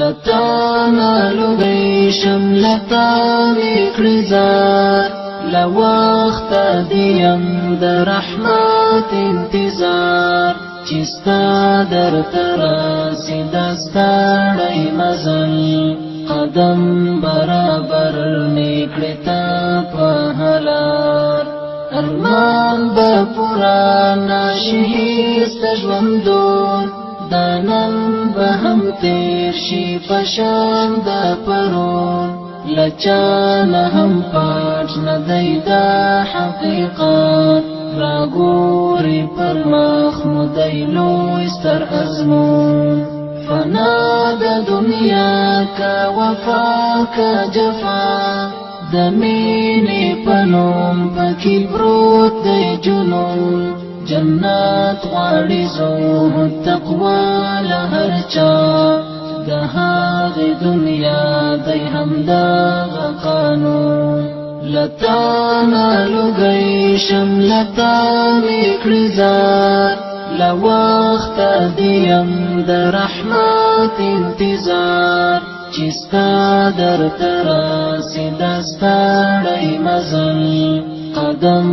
لتا نه لوګی شم، لتا مې کړې زار. له وخته دې یم د رحمت انتظار، چې ستا درته راسي دا ستړی مزل، قدم برابر مې کړې تا په هلار. ارمان به پورا نشي هیڅ د ژوندون، دا نن به هم تیر شي پشان د پرون. له چا نه هم پټ نه دی دا حقیقت، راګوري پر مخ مو دی لوی ستر ازمون. فنا د دنیا کا وفا کا جفا، د مینې په نوم پکې پروت دی جنون. جنت غواړي زهد تقوا له هر چا، د هغې دنیا دی همدغه قانون. لتا نه لوګی شم، لتا مې کړې زار. له وخته دې یم د رحمت انتظار، چې ستا درته راسي دا ستړی مزل، قدم